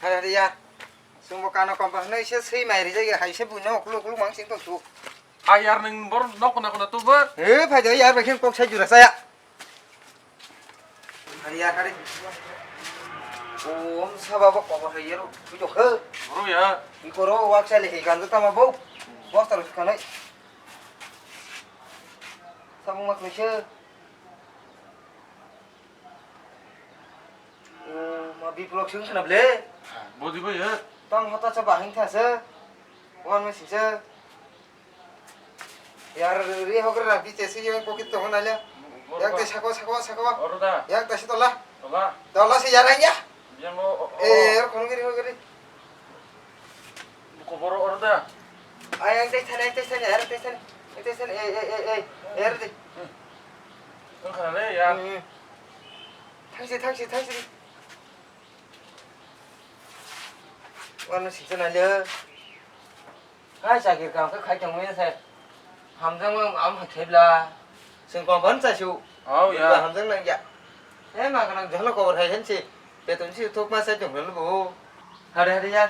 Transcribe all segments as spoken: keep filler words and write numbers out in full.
Hariya. Sungbo kano kompa hwnwi se swi mai rijak ya, hai se buino ukluk ukluk mang sing tong su. Hai yar, nwng bor nok kona kona tubu? He, phai de yar, bai khe kok sai jura saya. Hari ya, hari. Om saba bo kobor hai yero, bujok he. Boro ya. Ikoro wak sai le he ganjo tama bo. Bosta lo kanai. Samung mak nise. O, ma biplok sung khna ble. Bodi bai he. Tang hota cha bahing tha se. Wan ma sing se. Yar ri hok ra bi te se yong pocket to na le. Yak te sako, sako, sako. Oro da. Yak te se tola. Tola. Tola se yar ya. Yang o. Eh, er kono giri giri. Ko boro oro da. Ay, ay, te thane, te thane, er te thane. Te thane, eh, eh, eh, eh, er de. Ang khana le ya. Thangsi, thangsi, thangsi. Wano singsa na le. Hai, sakir kam khe khai tongwi se. Hamjakma am ha khebla. Chwng kom ban cha su. Oh, ya. Hamjak nang ya. Eh, ma kanang jalo kobor hai hen si. Beton si thok ma sai tong lo bo. Hare, hare ya.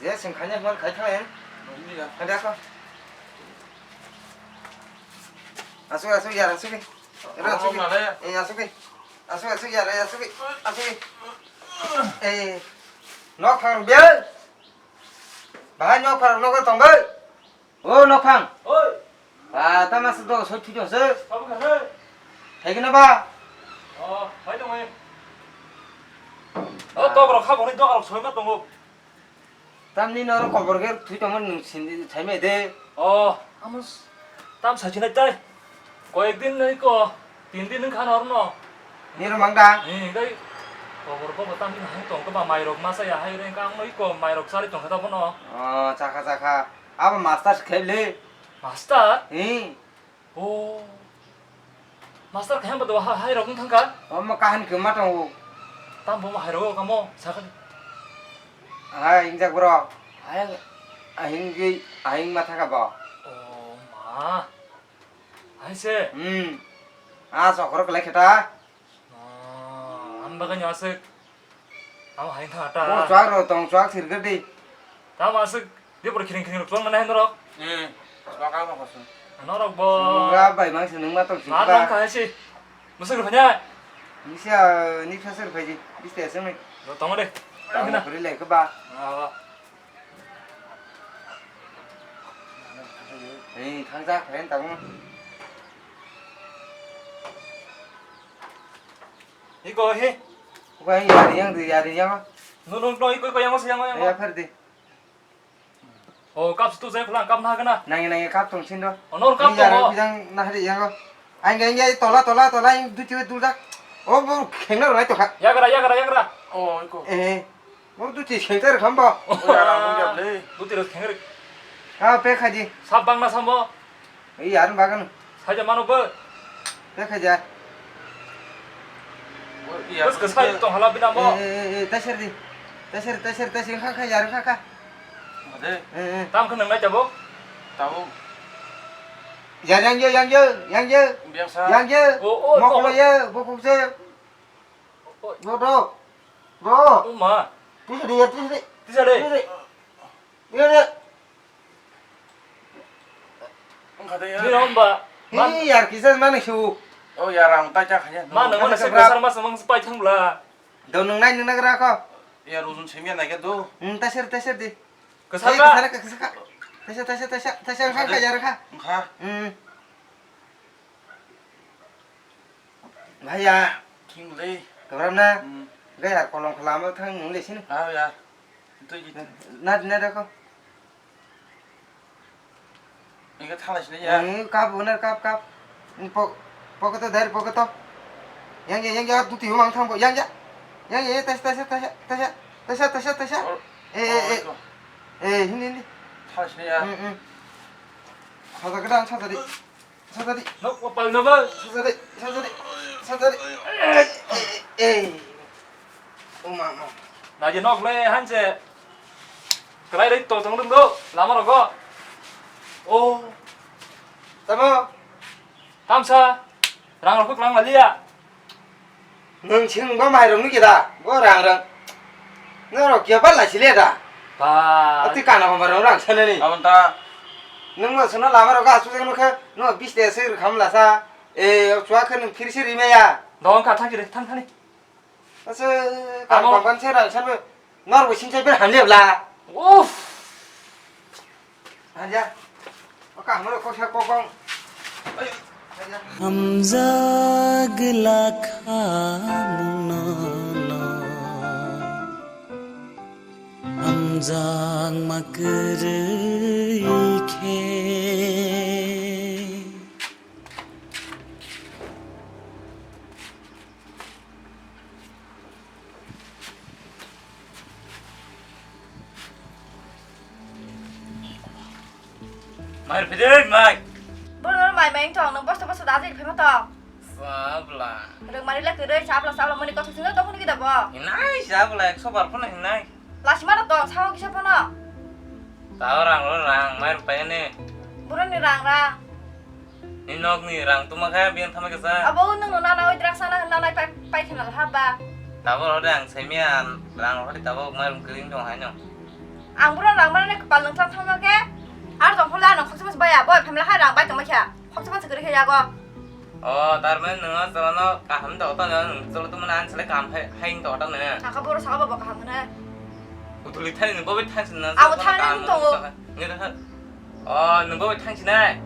Je chwng khanya man khai thang. Hare ko. Asu, asu ya, asu ke. Era asu ke. Eh, asu ke. Asu, asu ya, asu ke. Asu ke. Eh. Nok phang bia. Bahai nok phang nok tong bai. O Nokphang. Oi. Ba, tama se do, soi thwi do se. Abo kha se. Thai gana ba? O, phai tong e. O, tok rok kha boni dok rok soi ma tongo. Tamni noro kobor ge thwi tongma nung sindi thai mai de. O, amo s-, tam sa chinai tai. Koyek din nai ko, tin din wngkha norno. Nirok mang da? Ni dai. Kobor bo tam din hai tong ba mai rok ma sa ya hai reng kang noi ko mai rok sari tong kha ta bono. O, chakha, chakha. Abo master se khaile. Master? Hi. O. Master khe ba do ha hai rok thang kha. O mo kahan ke ma tong. Tam bo hai rok kamo sakha. Hai ingjak bro. Hai ahing gi ahing ma thaka ba. O ma. Hai se. Hmm. A sokhor kle kheta. Ah, ang bagani aswk. Ang hai thata. Bo chwak rok tong chwak sirgir di. Tam aswk di por khiring khiring rok tong nai norok. Hmm. Chwak ang rok aswk. Norok bo. Ga bai mang sinung ma tong sing ba. Nong khai si. Musuk rok nya. Nisa ni phasar phai di. Biste aswk ni. Tong de. Tong kuri le ke ba. Ah. Hei, thangjak, hei, tabung. Iko, he. Iko, he, yari yang, yari yang. No, no, no, iko, iko, yang, yang, yang. Ya, pher di. Oh, cup tu saya pulang, cup na kena. Nang, nang, cup tong sin do. Oh, no, cup tong. Yari yang, nah, di yang. Ang, ang, ang, tola, tola, tola, ang duti dudak. Oh, bo khengna rai to kha. Ya kara, ya kara, ya kara. Oh, iko. Eh. Mo duti khengter khamba. Oh, ya, ang ya le. Duti ro khengre. Ah, pe khaji. Sab bang na samo. Ei, yar bagan. Saja mano bo. Pe khaja. Bas ke sai tong hala bina mo. Eh, eh, eh, tasir di. Tasir, tasir, tasir, kha, kha, yar, kha, kha. Ade. Eh, eh. Tam khe nang nai tabo? Tabo. Yar, yang ye, yang ye, yang ye. Biasa. Yang ye. Oh, oh, moklo ye, bokok je. Bro, bro. Bro. Uma. Tisa de, tisa de. Tisa de. Tisa de. Tisa de. Wngkha de ya. Ni hom ba. Hi yar kisa mani su. Oh ya rang tai ta khanya. Ma nang mani se bra. Kesar ma samang pai thang bla. Do nung nai nung nagra ko. Ya rujun semia nai ke do. Hmm, tasir, tasir di. Kesar ka. Kesar ka, kesar ka. Tasir, tasir, tasir, tasir kha ka yar kha. Wngkha. Hmm. Bhaiya. Thing le. Kabram na? Hmm. Gaya kolom kholama thang nung le sini. Ah, ya. Itu gitu. Na, na, dako. Ini thalai sini ya. Hmm, kap, bener, kap, kap. Ini po-, pocket to, dari pocket to. Yang ya, yang ya, duti humang thang po, yang ya. Yang ya, tas, tas, tas, tas, tas, tas, tas, tas, tas. Oh, eh, eh, oh, eh. Itu. Eh, ini, ini. Thalai sini ya. Hmm, hmm. Sada kedang, sada di. Sajadi. Nok wa pal na ba? Sajadi, sajadi, sajadi. Eh, eh, eh. Uma, uma. Na je nok le hanse. Kelai rai to tong dum do, lama rogo. Oh. Tamo. Tamsa. Rang rok lang maliya. Nwng sing bo mairok nukya da, bo rang rang. Norok ya bala sile da. Ba. Ati kana ko barang orang sana ni. Abang ta. Nung ma sana lama roga asu jeng nukhe, nung bis te sir kham la sa. E, chua khe nung phir sir ime ya. Dong ka thang kiri, thang thani. Ase, Amo. Kam kam se rang sana. Nor bo sing sai ber hamle bla. Uff. Aja. Oka hamro ko sa ko kong. Ayo. Aja. Hamjak lakha munono. Hamjak makwrwi khe. Mai rw phai de, mai. Bono mai mai wngthong, nwng bosta bosta da jai phai ma tong. Sabla. Rwngmani le kwrwi, sabla, sabla, mani kothok sino tong hwnwi kida bo. Hinai sabla, ekso bar phano hinai. Lasi ma tong, sao kisa phano. Tao rang ro rang, mai rw phai ani. Boroni rang rang. Ni nokni rang tuma khe biyang thamai kisa. Abo nwng no nana oi drak sana nana pai pai khna ha ba. Tabok rode ang semiya rang rode tabok mai rung kring dong haino. Ang boro rang mane kwpal nwng thang thang khe. Ar tong phole ano khoksa mas baya boy phamla ha rang bai tongma kha. Khoksa mas kwrwi khe yago. O tar mane nwng o chalano kaham da ota nwng chalo tuma an sale kam hai hai da ota nwng. Aka boro saka bo kaham hwnwi. Kutuli thani nwng bo bai thang sina. Abo thani nwng tongo. Ngi da. O, nwng bo bai thang sinai?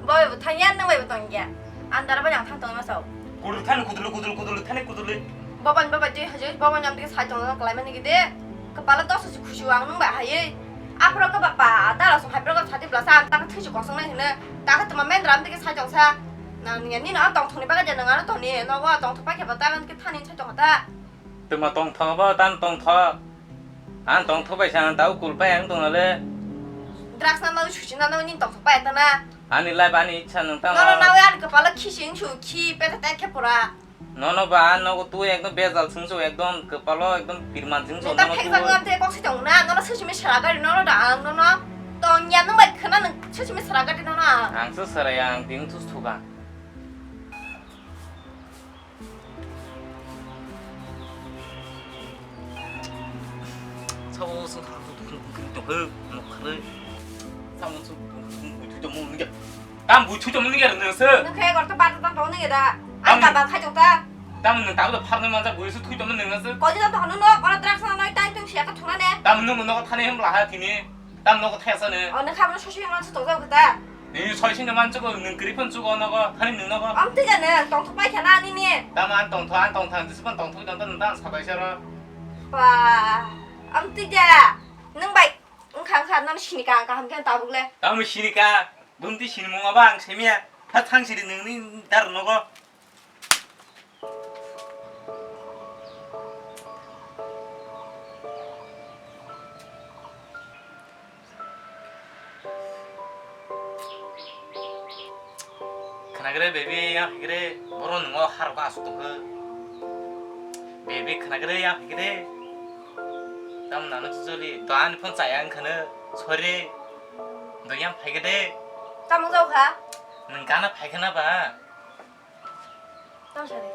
Bo bai bo thang ya, nwng bai bo tong ya. Andar bai ang thang tong ma sao. Kudul thani, kudul, kudul, kudul thani, kudul. Bo bai, bo bai twi hajui, bo bai nam twi sai tong klai mani gide. Kepala dos si khusu ang nwng bai hayui. Aphro ka bapa, dara song hai pro ka sati blasa ang ta ka thusu kosong nai hine. Ta ka tuma mendra am twi sai tong sa. Nang ni ni na tong thoni ba ka je nang ano tong ni, no wa tong thok pa ke ba ta kan ke thani sai tong ta. Tuma tong thok ba tan tong thok. Ang tong thok bai sa ang tau kul pai ang tong le. Drugs na nang susi na nang ni tong thok pai ta na. Ani life ani ichha nang tang. Nono nawi ani kapala khi sing su khi pe ta ta khe pura. Nono ba nogo tu ekdom bejal sung su ekdom kapalo ekdom pirman sung su. Neta nono phek tu. Jang ngam te kok si tong na nono susi mi sara gari nono da ang nono. Tong ya nang bai khana nang susi mi sara gari nono. Ang su sara ya ang ding su suga. Sabo sung kha kung kung kung kung tong khe, nok kha le. Sabo sung kung kung kung kung tong mung nungya. Tam bu chu tong mung nungya nung se. Nung khe gor to ba ta tong nungya da. Tam ai ka ba khai tong ta. Tam nung tam da phar nung manjak bu su thui tong mung nung se. Ko ji tong nung no, ko drugs na noi time tung sia ka thung na ne. Tam nung no ko thani hem la ha tini. Tam nogo thaya sane. O nokha bono sosi mansu tokjak kota. Nini soising no mansugo, nung kwrwi phano sugo nogo, hani nung nogo. Amtwi jani tongthok pai khana nini. Tamo ang tongthok, ang tongthok, ang jisiphan tongthok tongthok nung tang sabai sero. Ba, amtwi ja. Nung bai wngkha wngkha nono sinika ang kaham khe tabuk le. Tamo sinika, bumti sinimung abo ang semiya. Tha thang siri nungni dar nogo. Khwnagre baby, yang higre, boro nungo harok asuk tongkhe. Baby, khwnagre, yang higre. Tam nano choli, doan phone chaya ang khana, sorry. Doyang phaikhe de. Tamo jao kha? Nung gana phaikhe na ba? Tamo sari.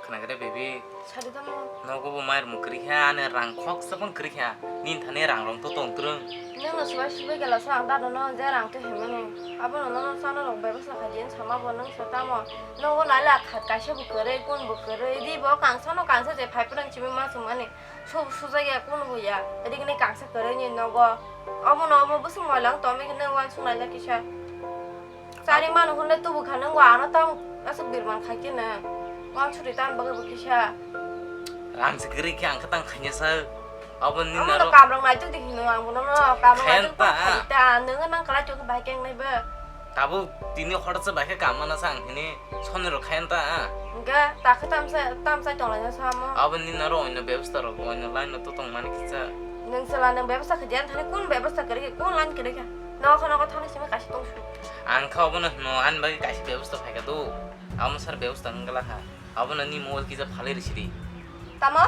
Khwnakhe de baby. Sari tamo. Nogo bo mai rwng kwrwi kha, ani rang khok sabang kwrwi kha. Nini thani rang rong to tong twrwng. Nang no subai subai gela sa ang dado no je rang to himani. Abo no no sana rok bebas la khaji sama bo nang sa tamo. Nogo nai la khat kaisa bo kwrwi, kun bo kwrwi. Di bo kangsa no kangsa je phai phrang chimi ma sumani. Su sujai ya kun bo ya. Adi kini kangsa kwrwi ni nogo. Omo no omo bwswk moilang to mi khe nang wan sunai la kisa. Chari manu hwnle tubu kha nang wa ano tamo aswk birman khai khe na. Wan suri tan bagwi bo kisa. Rang se kwrwi khe ang khe tang khaina sa. Abo ni amo no naro. Kamrok nai tuk di hino ang bono no kamrok nai tuk ta. Khen ta. Khai ta nang nang kalai tuk bai keng nai ba. Tabuk tini hor se bai khe kam mana sa ang hini soni rok khen ta. Ga ta khe tam sa tam sa tong lai sa mo. Abo ni naro oino bebasta rok oino line no to tong mani kisa. Nang sala nang bebasta khe jan thani kun bebasta kwrwi khe kun line kwrwi khe. Nokha nokha thani simi kaisa tong su. Ang kha obono hino ani bagwi kaisa bebasta phaikha do. Amo sar bebasta wngla kha. Abono ni mobile kisa phalwi rw sidi. Tamo?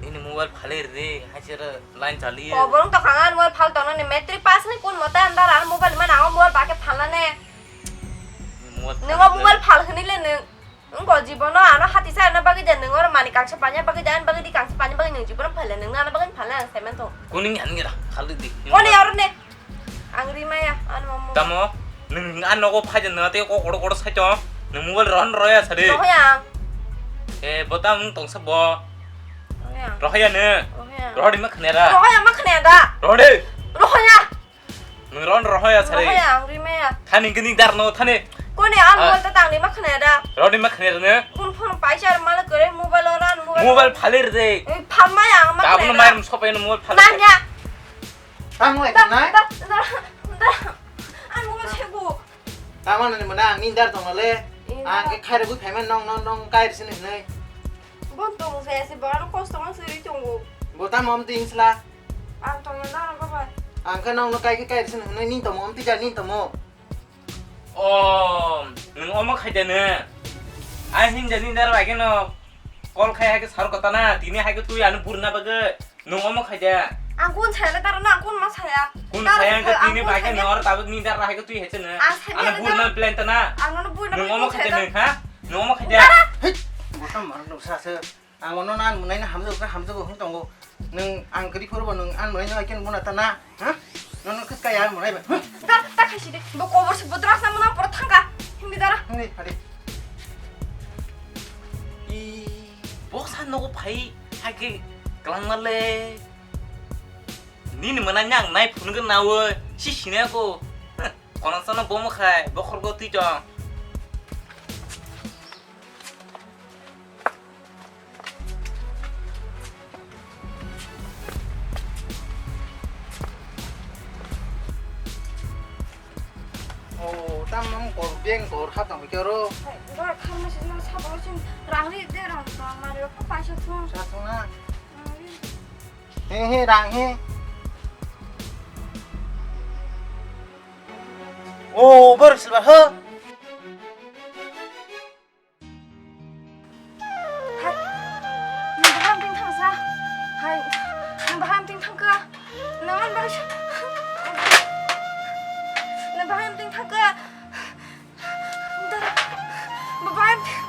Nini mobile phalwi rw de, haisera line chaliye. O borong to khanga mobile phal tono ni matric pass ni kun mota andar ar mobile mana o mobile bake phalna ne. Ni mobile phalwi rw de. Nungo mobile phal hwnwi le nung. Wngkha jibono ano hati sa ano bagwi de, nwng oro mani kangsa panya bagwi de, ani bagwi di kangsa panya bagwi nwng jibono phaile, nwng ano bagwi phaile ang saiman tong. Kuning ani ra, khali di. Koni aro ne? Ang rimaya, ano mo. Tamo, nwng ano nogo phai de, nwng tei kok kodo kodo sai tong. Nwng mobile ron roya sari. Rohoya ang. Eh, bo tam tong sa bo. Rohoya ang. Rohoya ne. Rohoya ang. Rohodi ma khnera. Rohoya ma khnera. Rohodi. Rohoya. Nwng ron rohoya sari. Rohoya ang rimaya. Thani gini dar no thani. Koni ang Ah. Mobile ta tangni ma khnaya da. Roni ma khnaya ne. Kun phone paisa ar mala kore mobile oro an mobile. Mobile phalir de. Eh, phamaya ang ma khnaya. Tabun mai rum sopai no mobile phalir. Nanya. Tamo ai Da, nai. Da, da, da. Ang mobile segu. Tamo nani mana ang nindar tong le. Ina. Ang ke khaire bui phaiman nong nong nong kai sini nai. Bon tong se se bar kosto ma siri tongo. Bo tamo am tin sla. Ang tongna dara baba. Ang khe nokno kai khe kai rwsini hwnwi ning tongmo, amtwi ja ning tongmo. O, nwng omo khaida nw? Ai hinja nini dara bai khe no call khai hai khe sar kota na, tini hai khe twi ano burna bagwi. Nwng omo khaida. Ang kun saya le dara na, ang kun ma saya. Kun saya ang khe tini bai khe no or tabuk nini dara hai khe twi hai se nw. Ano burna plan ta na. Ang no burna. Nwng omo khaida nw ha? Nwng omo khaida. Hei, bota mar no sa se. Ang ono nan mwnai na hamjak kha hamjak hwn tongo. Nwng ang kwrwi phuru bo nwng ang mwnai no ken bona ta na. Ha? Nono khe kaya mwnai ba. Da, da khaisi de. Bo kobor se bodrak sa mwnang poro thangka. Hindi dara. Hindi phari. I boksa nogo phai hake klangma le. Nini mwnai nang nai phunugwi nawo si sine ko. Kono sono bomo khai bokhorgo twi tong. O, tam mam kor beng kor kha tong kero. Hai, dora kharma sino sabo sin rang ri de rang rang mari ko paisa thung. Sa thung na. Rang ri. He he rang he. O, bar silba ha. Hai, nang bahai amtwing thangsa. Hai, nang bahai amtwing thangka. Nang ani bagwi sa-, nang bahai amtwing thangka. Dara, bahai amtwing,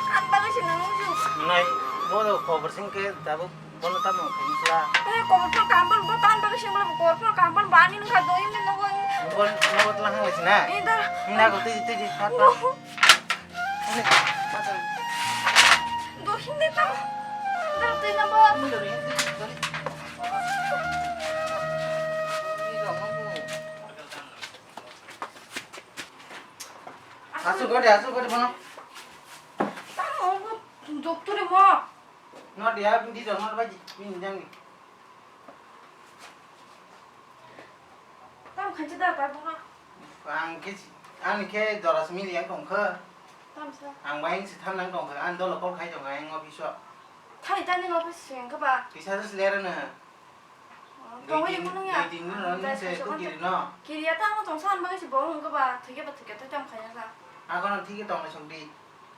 ani bagwi se nang nung su. Nai, bono khobor sing khe tabuk bono tamo khe nung sla. Eh, khobor phano kaham phano bo tani bagwi se mala khobor phano kaham phano bo ani nung kha do, imni nogo. Nogo, nogo tla hang lai sina. Eh, dara. Nina ko tiji, tiji, hat, hat. Dohin de tamo. Dara twi nang bo. Asu gode, asu gode bono. Tamo bo doctor mo. No dia, di jor mar baji, min jang ni. Tam khanchi da ta bono. Ang khe, ang khe jora simi yang tong khe. Tam sa. Ang bai si tham nang tong khe, ang dolo call khai tong khe, ang office o. Thani tani office sing khe ba. Kisa jas lera na. Tongwi rikmano ya. Dui tin din rok nung se tu kiri no. Kiriya tamo tong san bagwi se bo hwn khe ba thwikhe ba thwikhe tei tamo khaiya kha. Akono thikhe tong lai song di.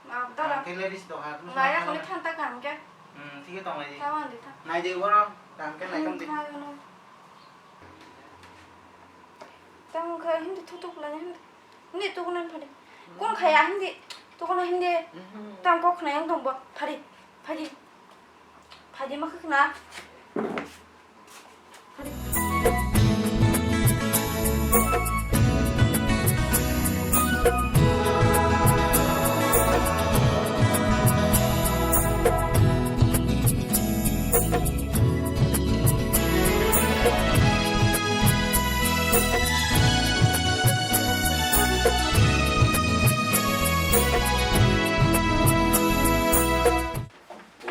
Dara. Ang khe ladies tong ha. Naya khoni thanta kaham khe. Hmm, thikhe tong lai di. Tamo di tha. Nai di boro, kaham khe nai tong di. Hmm, nai ono. Tamo khe hindi thutuk lai hindi. Hindi tukunan phadi. Kun khaya hindi. Tukuna hindi. Mhm. Tam kok khna yang tong bo. Phadi. Phadi. Phadi ma khna.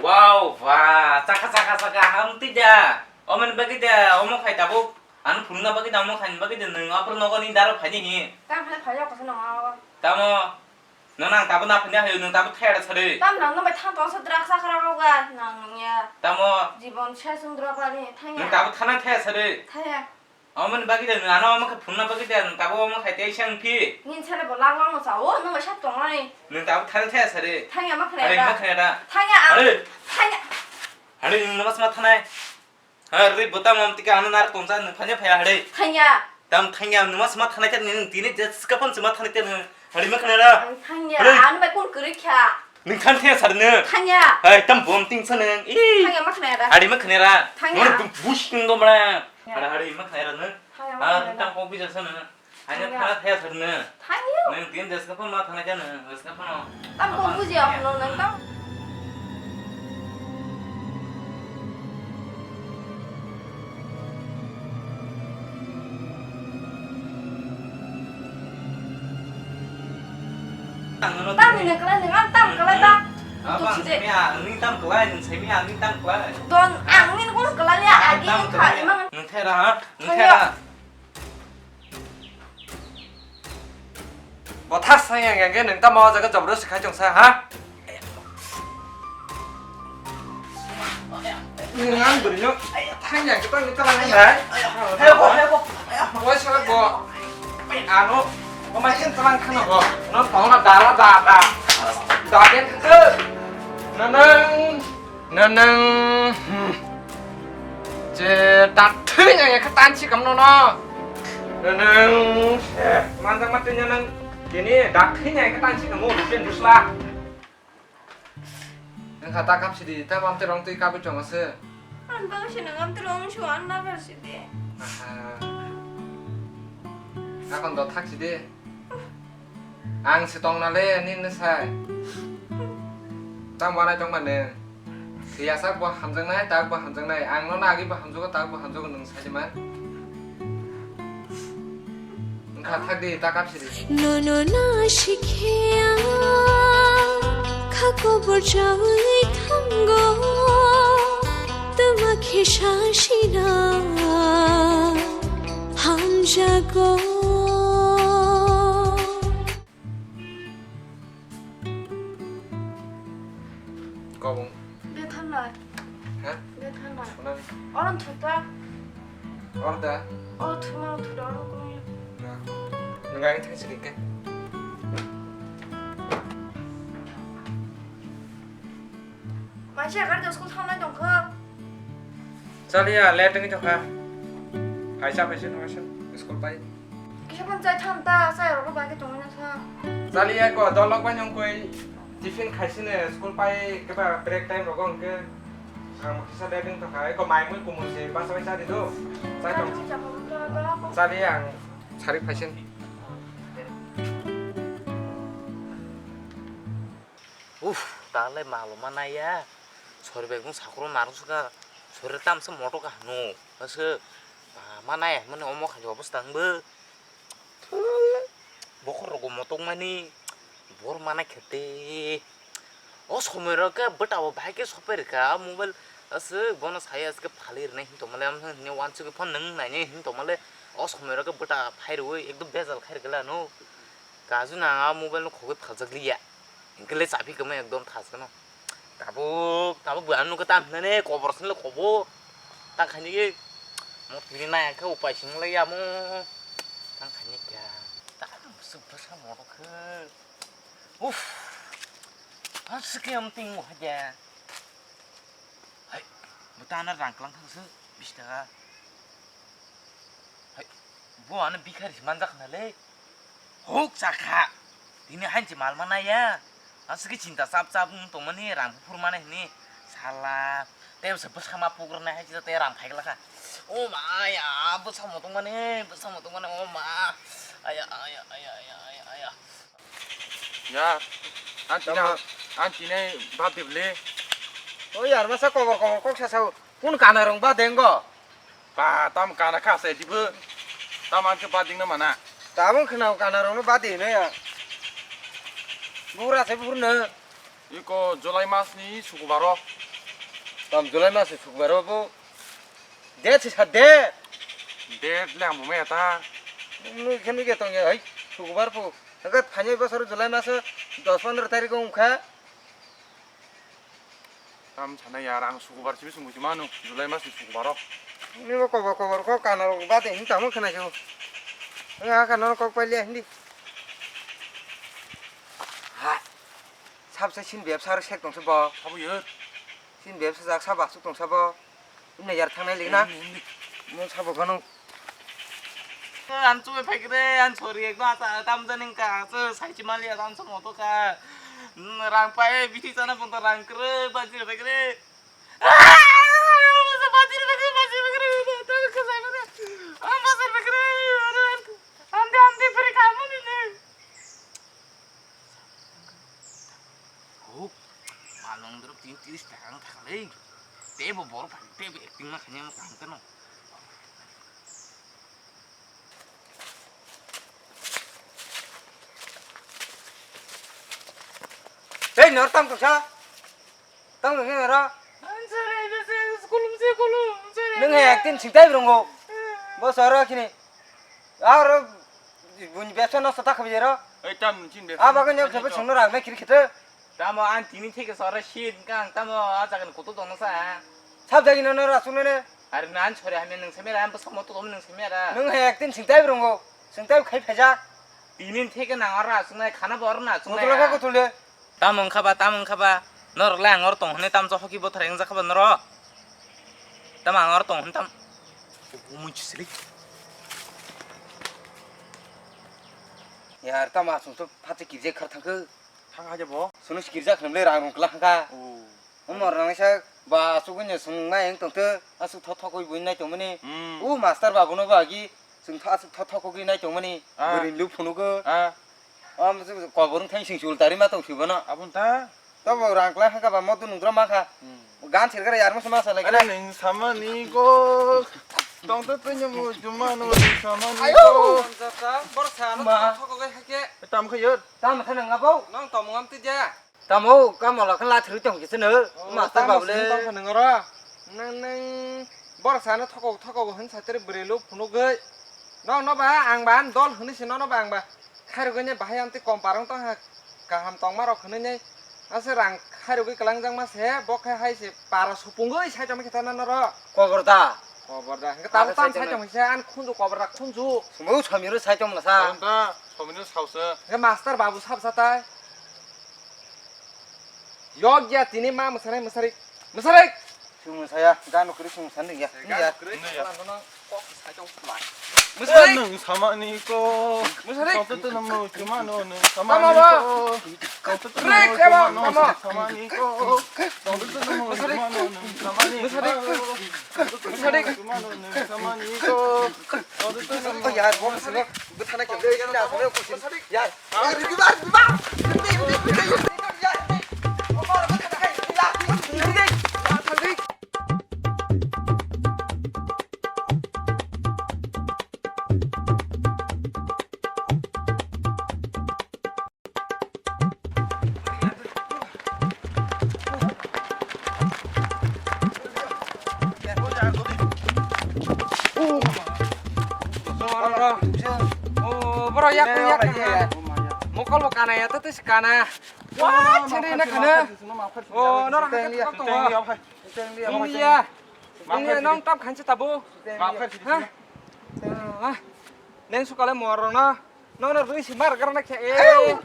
Wow, ba, chakha, chakha, chakha, hamtwi da. Omoni bagwi da, omo khai tabuk. Ano phunukna bagwi da, omo khaini bagwi da, nwng aphuru nogo ni daro phaini hi. Tamo phai, phai, kosong nang awa. Tamo, nwng nang tabuk na phaini hayo, nwng tabuk thaya da sari. Tam nang nang bai thang tong sa drak sa khara roga, nang nang ya. Tamo. Jibon sa sung drak bani, thang ya. Nwng tabuk thana thaya sari. Thaya. Omoni bagwi da, nwng ano omo khe phunukna bagwi da, nwng tabuk omo khai tei sang phi. Nin sale bo lak lak no sa, o, nwng bai sa tong nai. Nwng tabuk thana thaya sari. Thang ya ma khna da. Are ma khna da. Thang ya, are. Thang ya. Are nwng namas ma thanai. Ha, re, bo tamo amtike ano nar tongsa nwng phanya phaya hare. Thangya. Tam thangya, nwng ma sma thanai khe nwng tini je skapon sma thanai khe nwng hare ma khnara. Ang thangya, hare. Ano bai kun kwrwi kha. Nwng than thaya sar nwng. Thanya. Hai, tam bom ting sa nwng. Ih. Thanya ma khnaya da. Hari ma khnaya ra. Thanya. Nwng bu-, bush king do bra. Ya. Hari, hari ma khnaya ra nwng. Thanya ma khnaya ra. Ah, tam kok bija sa nwng. Hanya thana thaya sar nwng. Thanya. Nwng tin jas ka phano ma thana kya nwng, jas ka phano. Tam kok buji ya phano nwng tam. Tam ni nang kala nang, tam kala ta. Abang simi a, ni tam kala, ni simi a, ni tam kala. Don, ang ni kung kala ya, agi ni kha, imang. Nang thera ha, nang thera. Bo thas sang yang yang ke nang tam o jaga jabro sikhai chong sa ha. Nang ang beri no thang yang kita kita lang hai. Hai bo, hai bo. Bo sa bo. Ano, bo mai chen tang khana bo. No tong na dara da da. Da den ke. Nang nang. Nang nang, hmm. Je, dak thwi nang ya kha tansi kam no no. Nang nang, eh, manjak ma twi nang nang. Tini dak thwi nang ya kha tansi kam mo, bipen dusla. Nang kha ta kap sidi, ta bam te rong twi kap chong ase. Ang bang si nang am te rong su an na kar sidi. Aha. Akon do thak sidi. Ang se tong na le, nini sai. Tang wanai tong mane. Siya sak bo hamjak nai, tak bo hamjak nai. Ang no nagi bo hamjago, tak bo hamjago, nwng sai man. Wngkha thak di, ta kap sidi. Nono na sikhe ang kha kobor chawi thango. Tuma khe sasina hamjago. Kobong. Bethan lai. Ha? Bethan lai. Sonang. Oran thuta. Orda. O thuma thuta oran kung. Nang ang thang sini ke. Mansi agar do school thangnai tongkha. Chaliya, late wngwi tongkha. Hai cha phaising, hai cha, school pai. Kisa phan chai tham ta, chai rok bai khe tongwi na sa. Chaliya ko, dolok bai nung koi tiffin khaisine, school pai keba break time rogo hwnkhe. Ang kisa late wng tongkha, eko mai mui kumui se, basa bai chadi do. Chai tong. Chaliya ang sari phaising. Uff, ta le malo ma nai ya. Sori bai kung sakro narwk suka. Sori tamsa moto ka hano. Ase, ah, ma nai mani omo khai obostha ang bo. Bokhor rogo motok mani. Bor mana khete. O somoi ro ke bwta bo bahai ke sopai rwkha mobile. Ase bono sai aske phali rwnai hin tongmale, am hin wansugwi phone nung nainai hin tongmale. O somoi ro ke bwta phai rwi ekdom bejal khai rwkha le ano. Kaju nang a mobile no khogwi phaljak liya. Hingke le chapi kwma ekdom thas kano. Tabuk, tabuk bo ano nukha tam hinane kobor sinle kobo. Ta khaini ke mo tini naya khe upai sing le ya mo. Ta khaini kya. Ta khaini bwswk bwsa moto khe. Uff. Aswk khe amting mo haja. Hai, bo ta ano rang klang thangse, bish taka. Hai, bo ano bikhari se manjak na le. Hok chakha. Tini hain se mal mana ya. Aswk khe chinta chap chap wng tongmani rang buphur mana hini. Sala. Tei se bwsa ma pukrwnai hai se tei rang phai glakha. O ma ya, bwsa mo tongmani, bwsa mo tongmani, o ma. Aya, aya, aya, aya, aya, aya. Ya, ang tini, ang tini bad di bwle. O yar masa kobor kobor kok sa sao. Kun kana rong bad denggo? Ba, tam kana kha se dibo. Tam ang ke bad ding na mana. Tabung khna kana rong bad di na ya. Bura se bur na. Iko July mas ni sukubaro. Tam July mas ni sukubaro bo. Date se sa date. Date le ang bo maya ta. Nui khe nui khe tong ya hai sukubar bo. Hwnkhe phainai bosor July maso dos pondro tarikh o wngkha. Tam sana ya, ang sukubar simi sumui manu, July mas ni sukubaro. Nini bo kobor kobor kok kana rok bade hin tamo khna khe. Nga kana kok palia hindi. Ha. Sabse sin bebsa rok sek tongsa bo. Sabo yo. Sin bebsa jak sa basuk tongsa bo. Imna yar thangnai lik na? Hindi, hindi. Mo sabo gano. Ang chumai phai kre, ang sori ekdom asa tam jani ka, asa sai chimali asa ang chumai to ka. Rang pai, bithi chana bongta rang kwrwi, bajir bai kwrwi. Ah, bajir bai kwrwi, bajir bai kwrwi. Tang kwsai bai kwrwi. Ah, bajir bai kwrwi. Amdi, amdi, bwrwi kha, amdi ni. Oh, malung drop tin tiris taka wng thangkha le. Tei bo borok bai, tei bo acting ma khainai, omo kaham khe no. Tei nor tam tongsa. Tamo khe oro? Ang sare, bese, kulum se, kulum, sare. Nwng hai acting singtai brongo. Bo soro khini. Aro buini bepsa nosto ta khabi ro. Ei, tam chin bepsa. Abo khe nyok nosto sabo chwngno rang nai kiri khete. Tamo ang tini theke soro shit kang tamo a jagan kutu tongno sa. Sab jagi no no ra sungne ne. Are nan sore hame nwng semera, ang bwsamo to nwng semera. Nwng hai acting singtai brongo. Singtai khai phajak. Tini theke nang aro asung nai khana bo aro na asung nai. Motolo kha kutul de. Tamo wngkha ba, tamo wngkha ba, norok le ang oro tong hwnwi tamo hoki bothor wngjakha ba norok? Tamo ang oro tong hwnwi tam-, umui chisri. Yar, tamo aswk to phatwi kirjak khar thangkhe. Thang haja bo? Sono kirjak hwnwi rang rung kwlak kha. Oh. Omo rang sa ba aswk wngya swngnai wng tongthe, aswk tho thokwi buini nai tongmani. Hmm. O master babu no ba agi. Chwng tha aswk tho thokogwi nai tongmani, ah, bwrwini luk phunugo. Ah. Am kobor wng thang sing chul tari ma tong si bono. Aboni ta? Tobo rang kwlai kha ba moto nungdra ma kha. Hmm. Gan sirkar yar mo sama sa lai. Are nung samani ko. Tong to tong mo juma no samani ko. Ayo. Bor sa no thokogwi hake. Tam khayo. Tam kha nang abo. Nang tomung am tija. Tamo, kamala khe lathirwi tong khe sino, oh, master tamo babu le. Sini tong khe nang oro. Nang, nang, borok sana thokok, thokok hwn satiri bwrwi luk phunugwi. Nokno ba, ang ba, ang dol hwnwi se nokno ba, ang ba. Khairogwi ne bahai amtwi kom parong tong ha, kaham tongma rok hwnwi ne. Ase rang khairogwi kwlangjak ma se, bo khe hai se para supungwi sai tongma khe thana noro. Kobor da. Kobor da. Hwnkhe tamo tam sai tongma khe, an khunju kobor da khunju. Sumo somiro sai tongma sa. Tamo da, somino sausa. Hwnkhe master babu sab sa tai. Yok ya tini ma mwsari mwsari. Mwsari! Chwng mwsaya, gano kwrwi chwng mwsani ya. Nini ya. Nini ya. Mwsari! Nwng samani ko. Mwsari! Tongtwtwno mwchumano nwng samani ko. Tamo ba? Tongtwtwno mwchumano nwng samani ko. Tongtwtwno mwchumano nwng samani ko. Mwsari! Mwsari! Mwchumano nwng samani ko. Tongtwtwno mwchumano. Yar, bwthana khe. Yar. Oh, bro, yak, yak, yak. Mokol bo kana ya, tetes kana. Wah, chini na kana. Oh, no, no, no, no, no. Teng liya. Teng liya, nong tam khanchi tabu. Ha? Ah, neng sukale mor no. No, no, rui si mar garna khe. Eh.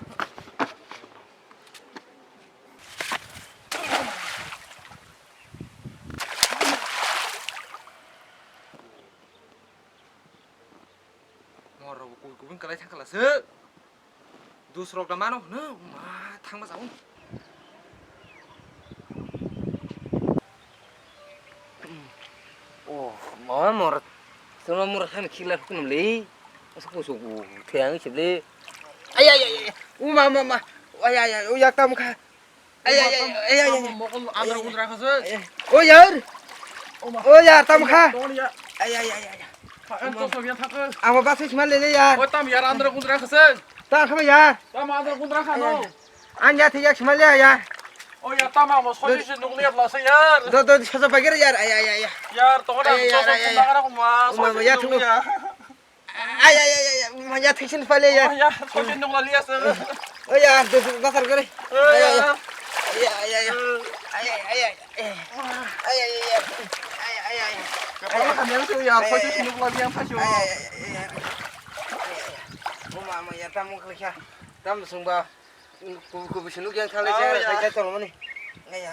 Mor rok kubun kubun kalai thang kala se. Dus rok da mano hwno, ma thang ma jao. Oh, ma mor. Sono mor han khila kunum le. Asuk kusuk thang sib le. Ay, ay, ay, ay. U ma, ma, ma. Ay, ay, ay. U yak tam kha. Ay, ay, ay, ay, ay, ay. Mokol andra undra khase. Ay, ay. O yar. O yar, tam kha. Ton ya. Ay, ay, ay, ay. Ang to sobian thakhe. Ang ba se sima le le yar. O tam yar andra undra khase. Ta kha yar. Tam andra undra kha no. Ang ya thik yak sima le yar. O ya tam ang soji se nukle la se yar. Do, do, sojo bagir yar. Ay, ay, ay, ay. Yar to na sojo bagara kuma. Uma, ya thu. Ay, ay, ay, ay, ay, manya thiksin pale ya. Oh, ya, sokin nung lali asa. Oh, ya, do, do, basar kore. Eh, ay, ay, ya. Ay, ay, ay, ay. Ay, ay, ay, ay. Ay, ay, ay, ay. Ay, ay, ay, ay. Kapal kami yang tu ya, sokin nung lali yang pasyo. Ay, ay, ay, ay, ay. Uma, manya tamu klikha. Tam sungba. Kubu kubu sunu yang kali. Oh, saya, ya. Saya tolong ni. Nggak ya.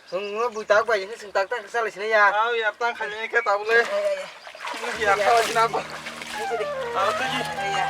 Sungno bui tak bai, sung tak tak sala sini ya. Oh, ya, tang kali ni kita boleh. Ya, ya, ya. Ini ya, kalau sini apa? Ini sini. Kalau tu ji. Ya, ya.